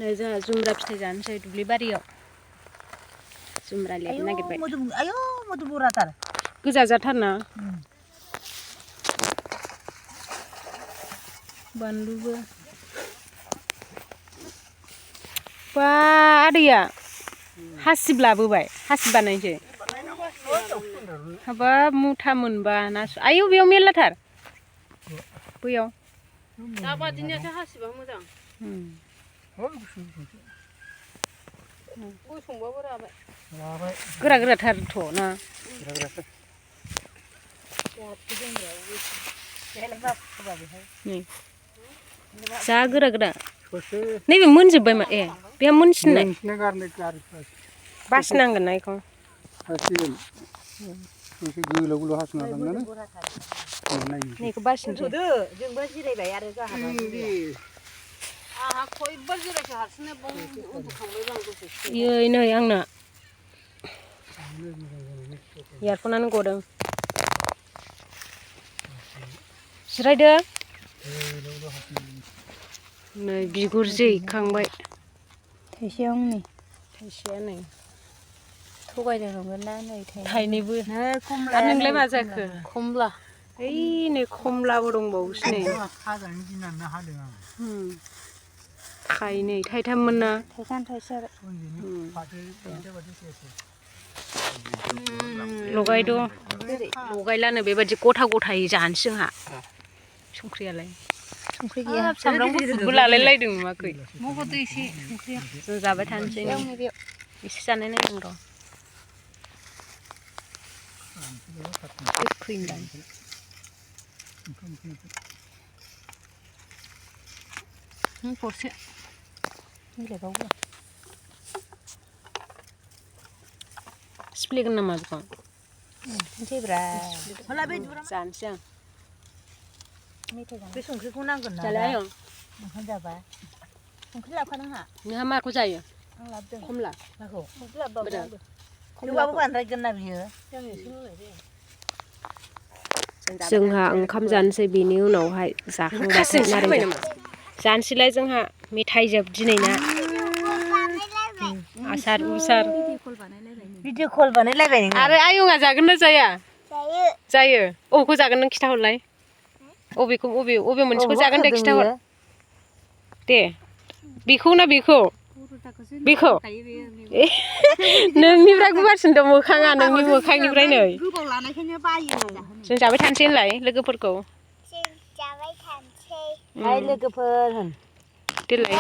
नै जोंहा जुम्ब्रा फिथाइ जानोसै दुब्लि बारियाव जुम्ब्रा लेबनो नागिरबाय आयौ मोदोम बुराथार गोजा जाथारना बानलुबो बा आदैया हासिब लाबोबाय हासिब बानायनोसै हाबाब मुथा मोनबा ना आयौ बेयाव मेरलाथार बैयाव दाबादिनियासो हासिबा मोजां गसंबाबो राबाय गोरा गोराथारथ' ना जा गोरा गोरा नैबे मोनजोब्बाय मा ए बेहा मोनसिननाय बासिनांगोन ना बेखौ गोलाव गोलाव हास'ना लांनानै नैखौ बासिनोसै जोंबो जिरायबाय आरो आहा खयबार जिरायसो हारसिंनो उन्दुखांबाय आं दसे इयै नै आंना इयारफनानो गदों जिरायदो नै बिगुर जैखांबाय थाइसेयाव नै थाइसेया नै थगायदों नंगोन ना नै थाइनैबो आरो नोंलाय मा जाखो खमला ओइ नै खमलाबो दंबावोसो नै हाजानो गिनानै हादों आं थाइनै थाइथाममोन ना थाइथाम थाइसे आरो लगायद' लगायलानो बेबायदि गथा गथायै जानोसै जोंहा संख्रियालाय संख्रि गैया सामब्राम गुफुरबो लालायलायदों नुवाखै मगद एसे संख्रिया जों जाबाय थानोसै एसे जानाय नायदों र' गोखैदां थरसे मिलायबावो सिफ्लेगोन नामा बेखौ जानोसै आं बे संख्रिखौ नांगोन ना जालाय आयं ओंखाम जाबा संख्रि लाबोखानो आंहा नोंहा माखौ जायो आं लाबोदों खमला माखौ संख्रि लाबोबाबो बांद्रायगोन ना बियो जोंहा ओंखाम जानोसै बेनि उनावहाय जाखांबासो नारें जानोसैलाय जोंहा मेथाइ जोब दिनै ना आसार उसार भिडिअ कल बानायलायबाय नोङो आरो आयंआ जागोन ना जाया जायो अबेखौ जागोन नों खिथाहरलाय अबे मोनसेखौ जागोन दे खिथाहर दे बेखौ ना बेखौ नोंनिफ्राय गुवारसिन दं मोखाङा नोंनि मोखांनिफ्राय नै गोबाव लानायखायनो बायो जों जाबाय थानोसै होनलाय लोगोफोरखौ जाबाय थानोसै हाय लोगोफोर होन देलाय